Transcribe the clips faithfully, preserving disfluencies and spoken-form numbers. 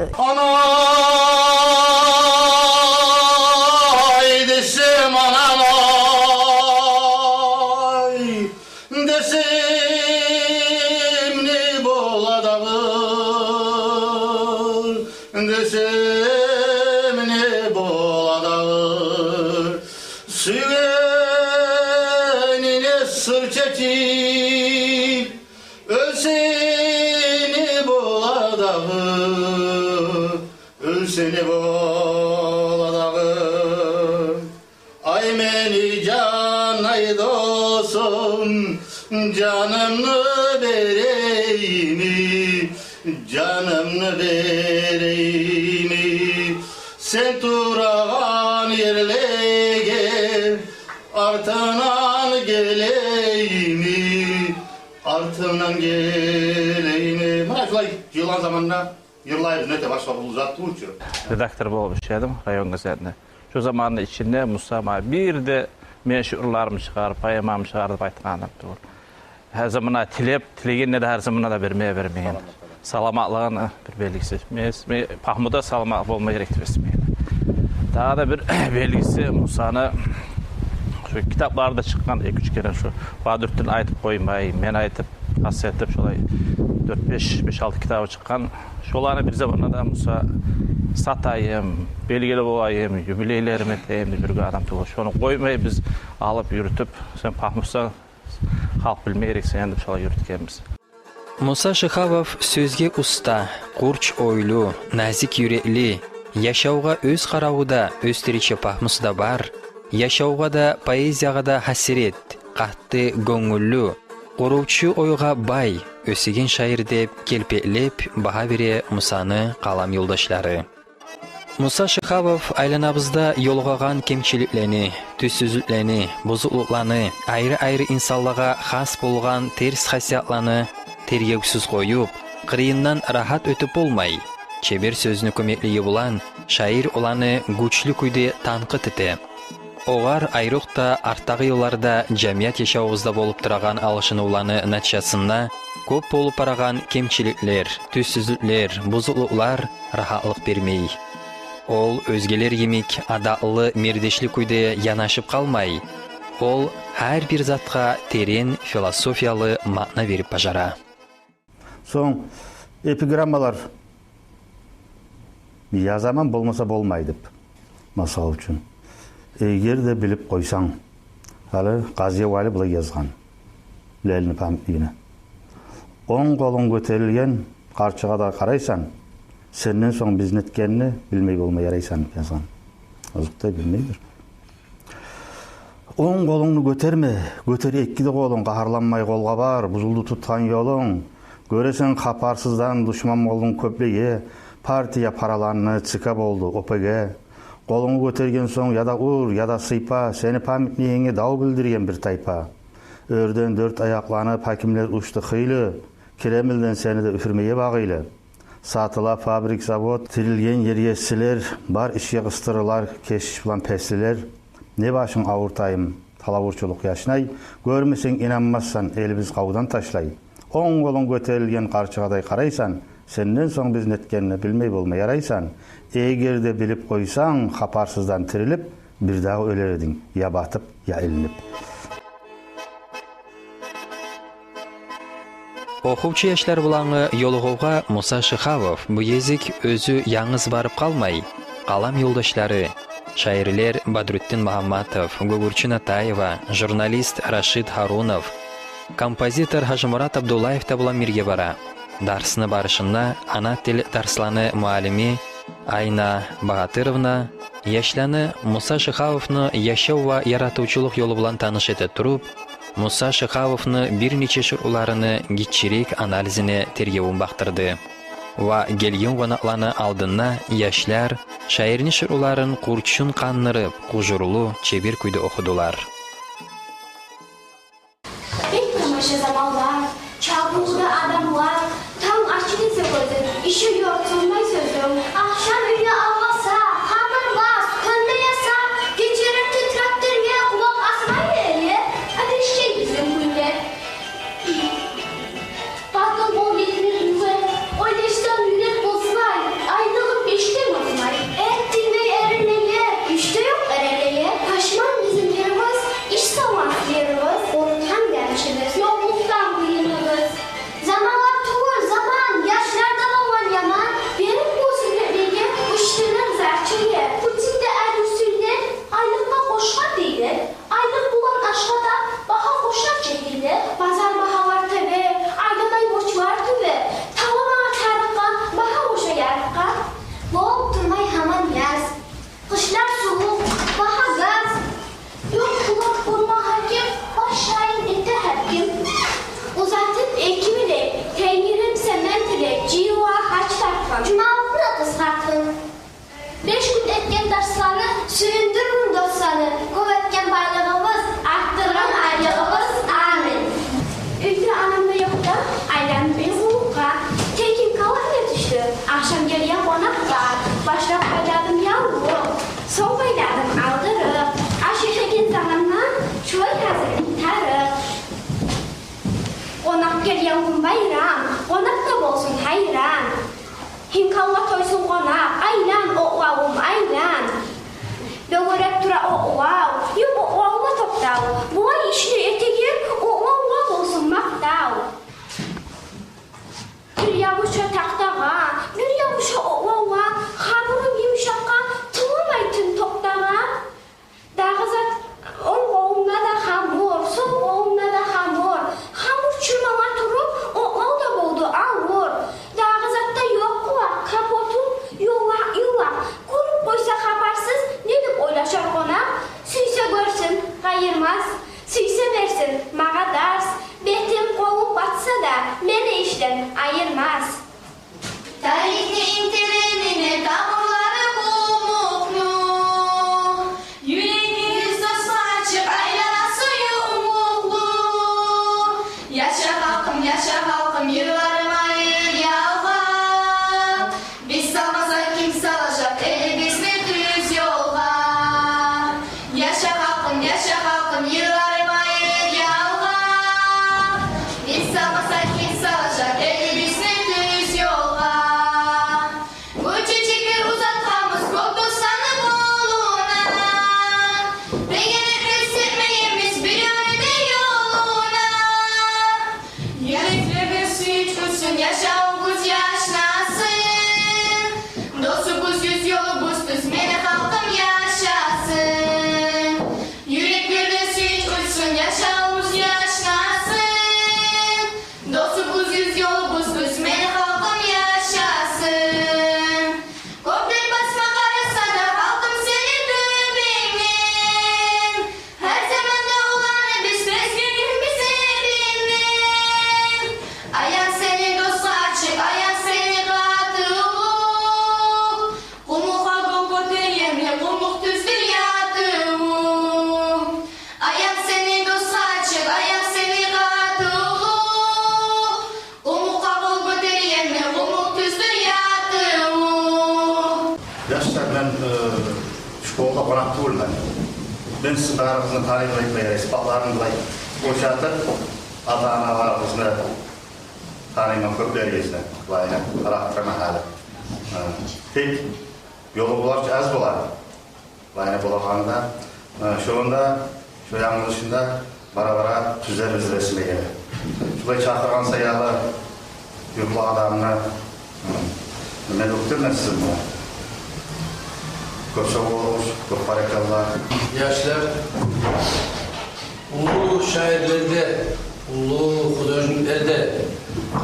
Анай десем, анам-ай десем, не бола дагъы, десем, не бола дагъы. Сюйгенине сыр чечип, оьлсе не бола дагъы, оьлсе не бола дагъы. Ай мени жан, ай досум, жанымны берейимми, жанымны берейимми, сен турагъан ерлеге артынгдан гелейимми, артынгдан гелейимми. Муна шулай жыйылгъан заманда йырлайбыз, неге башгъа бир зат тюгюл чю. Редактор болуп ишледим район газетине. Шо заманны ичинде Муса магъа бир де мени шиъруларымны чыгъар, поэмамны чыгъар деп айтгъан адам тюгюл. Гьар заманда тилеп, тилегенде де гьар заманда да бермей, бермей. Саламатлыгъыны бир белгиси. Мен, мен пагьмуда саламат болма герек деп эсиме геле. Дагъы да бир белгиси Мусаны, шо китаплары да чыкъгъан эки-уьч керен, шо Бадрутдин айтып къоймай, мен айтып, хас этип, шолай дёрт-беш, беш-алты китабы чыкъгъан. Шоланы бир заманда да Муса сатайым, белгили болайым, юбилейлерим этейим деп юрюген адам тюгюл. Шону къоймай биз алып юрютюп, сен пагьмусан, халкъ билме герек сени деп шолай юрютгенбиз. Муса Шихавов сёзге уста, къурч ойлу, назик юрекли, яшавгъа оьз къараву да, оьзтюрче пагьмусу да бар, яшавгъа да, поэзиягъа да гьасирет, къатты гёнгюллю, къурувчу ойгъа бай, оьсеген шаир деп гелпетлеп багьа бере Мусаны къалам ёлдашлары. Муса Шихавов айланабызда ёлугъагъан кемчиликлени, тюзсюзлюклени, бузукълукъланы, айры-айры инсанлагъа хас болгъан терс хасиятланы тергевсюз къоюп, къырыйындан рагьат оьтюп болмай. Чебер сёзню кёмеклиги булан шаир оланы гючлю кюйде танкъыт эте. Огъар айрокъда артдагъы йылларда жамият яшавубузда болуп турагъан алышынывланы натижасында кёп болуп барагъан кемчиликлер, тюзсюзлюклер, бузукълукълар рагьатлыкъ бермей. Ол оьзгелер йимик адатлы, мердешли кюйде янашып къалмай. Ол гьар бир затгъа терен философиялы маъна берип бажара. Сонг эпиграммалар язаман, болмаса болмай деп. Масала учун, эгер де билип къойсанг, гьали Къазия Вали булай язгъан Ленинни памятнигине: «Онг къолунг гётерилген къарчыгъадай къарайсан, сенден сонг биз нетгенни билмей болма ярайсан», — деп язгъан. Озокъда, билмейдир. Онг къолунгну гётерме, гётер эки де къолунг, къагьарланмай къолгъа бар, бузулду тутгъан ёлунг. Гёресен, хабарсыздан душман болдунг кёплеге, партия параланды, ЦК болду, ОПГ. Къолунгну гётерген сонг, я да ур, я да сыйпа, сени памятнигинге дав билдирген бир тайпа. Оьрден дёрт аякъланып гьакимлер учду хыйлы, Кремльден сени де уьфюрмеге багъыйлы. Сатыла фабрик-завод, тирилген ер есилер, бар ишге къыстырылар кешиш булан песлилер. Не башынг авуртайым, талавурчулукъ яшнай, гёрмесенг инанмассан, элибиз къавдан ташлай. Онг къолунг гётерилген къарчыгъадай къарайсан, сенден сонг биз нетгенни билмей болма ярайсан. Эгер де билип къойсанг, хабарсыздан тирилип, бир дагъы оьлер эдинг, я батып, я илинип. Охувчу яшлар булангъы ёлугъувгъа Муса Шихавов бу гезик оьзю янгыз барып къалмай, къалам ёлдашлары, шаирлер Бадрутдин Магьамматов, Гёгюрчюн Атаева, журналист Рашид Гьарунов, композитор Гьажимурат Абдуллаев да булан бирге бара. Дарсны барышында ана тил дарсланы муаллими Айна Багьатыровна яшланы Муса Шихавовну яшав ва яратывчулукъ ёлу булан таныш эте туруп, Муса Шихавовну бир нече шиъруларыны гиччирек анализине тергевюн бакъдырды. Ва гелген къонакъланы алдында яшлар шаирни шиъруларын къурчун къандырып, къужурлу, чебер кюйде охудулар. Бек тамаша заманлар, чабуулу адамлар, танг ачылса гёзюм, иши ёрт сунмай сёзюм. Ахшам уьйге алгъаса, къабыр бас, кёлме яса, гечерек тетрадьлерге къулакъ асмай эле, адешген бизин гюнлер. Батыл бол, етме уьйге, ойлашсанг, юрек болсун ай, ай Этген дарсланы, сююндюрдюнг досланы, кёп этген байлыгъыбыз, артдыргъан айлыгъыбыз. Амин. Уьйде анам да ёкъ да, айландым бир къуллукъгъа. Тек Хинкалгъа тюшдю ахшам гелген къонакъгъа. Башлап байладым явлукъ, сонг байладым алдырыкъ. Аш этеген заманда шулай гьазирлик тарыкъ. Къонакъ гелген гюн байрам, къонакъ да болсун гьайран. Хинкалгъа тойсун къонакъ, айлан, окълавум, айлан. Бёгерек тура окълав, ёкъ окълавгъа токътав. Булай ишни этеген окълавгъа болсун макътав. Бир ябуша тахтагъа, бир ябуша окълавгъа, хамурум юмшакъгъа, тынламай тын токътагъа. Дагъы зат, онг къолумда да хамур, сол къолумда да хамур. Хамур чырмала туруп, окълав да болду авур. Дагъы зат да ёкъ къулакъ, капотум ювукъ-ювукъ. Гёрюп къойса хабарсыз, не деп ойлашар къонакъ? Сюйсе гёрсюн, къайырмас. Сюйсе берсин магъа дарс. Бетим, къолум батса да, мени ишден айырмас. Тарихни интеллигине тамурлары къумукъну. Юрегингиз, досла, ачыкъ, айланасы юмукълу. Яша халкъым, яша халкъым, йырларым айыр ялгъа. Биз салмасакъ, ким салажакъ элибизни тюз ёлгъа? Яша халкъым, яша халкъым, йырларым айыр ялгъа. Биз салмасакъ, ким салажакъ элибизни тюз ёлгъа? Гюнчечеклер узатгъанбыз кёп досланы къолуна. Бегенекни сепмегенбиз биревню де ёлуна. Юреклерде сююнч учсун, яшавубуз яшнасын. Досубуз юз, ёлубуз тюз, мени халкъым яшасын. Юреклерде сююнч учсун, яшавубуз яшнасын. Досубуз юз, ёлубуз тюз, мени халкъым яшасын. Кёклер басма къараса да, халкъым, сени тёбенгден. Гьар заманда уланып биз безгенбиз эбингден. Аян сени, досла, ачыкъ, аян сени къатылыкъ. Къумукъгъа къол гётергенде, къумукъ тюздюр ятыву. Аян сени, досла, ачыкъ, аян сени къатылыкъ. Къумукъгъа къол гётергенде, къумукъ тюздюр ятыву. Яшлар, мен, э, школда къонакъ тюгюлмен. Мен сизин барыгъызны таныйман, айтмай, сыпатларын булай ошатып, ата-аналарыгъызны таныйман, кёплеригизни, булай, аракътырман гьали. Э, тек ёлугъувлар аз бола. Вайны болагъанда, э, шонда, шо янгылышында бара-бара тюзлерибиз ресмиге. Шулай чакъыргъан саялы юртлу адамны, э, мен оьктюрмен сизин булан. Кёп сав болугъуз, кёп баракалла. Яшлар, уллу шаирлер де, уллу художниклер де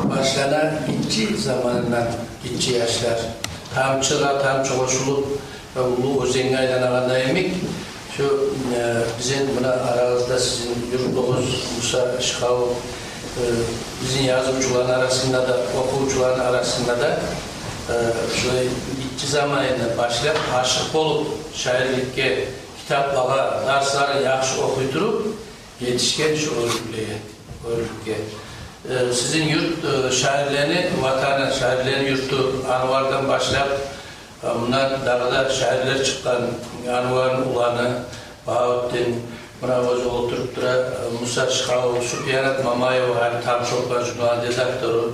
башлана гиччи заманындан, гиччи яшлар. Тамчыгъа тамчы къошулуп, уллу оьзенге айланагъанда йимик, шо, э, бизин муна арабызда сизин юртлугъуз Муса Шихавов, э, бизин язывчуланы арасында да, охувчуланы арасында да, э, шулай гиччи заманындан башлап ашыкъ болуп шаирликге, китаплагъа, дарсларын яхшы охуй туруп, етишген шу оьрлюкге, оьрлюкге. Э, сизин юрт, э, шаирлени ватаны, шаирлени юрту, Анвардан башлап, э, мундан дагъы да шаирлер чыкъгъан, Анварны уланы Багьавутдин, муна оьзю олтуруп тура, э, Муса Шихавов, Супиянат Мамаева, гьали «Тамчы окъ» журналны редактору.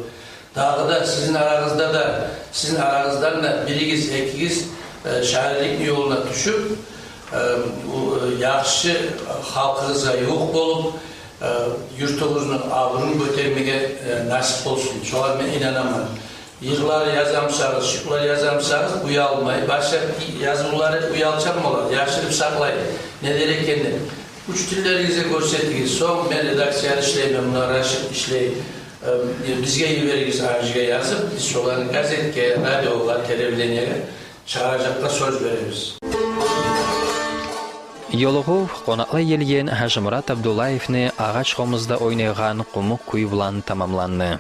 Дагъы да сизин арагъызда да, сизин арагъыздан да биригиз, экигиз, э, шаирликни ёлуна тюшюп, э, у, э, яхшы халкъыгъызгъа ювукъ болуп, э, юртугъузну абурун гётермеге, э, насип болсун. Шогъар мен инанаман. Йырлар язамсагъыз, шиърулар язамсагъыз, уялмай, башгъа язывлары уялчан бола, яшырып сакълай, не дер экен деп. Учительлеригизге гёрсетигиз. Сонг мен редакцияда ишлеймен, муна Рашид ишлей. Э, бизге йиберигиз, Анжиге язып, биз шоланы газетге, радиогъа, телевидениеге чыгъаражакъгъа сёз беребиз. Ёлугъув къонакълай гелген Гьажимурат Абдуллаевни агъач къомузда ойнайгъан къумукъ кюй булан тамамланды.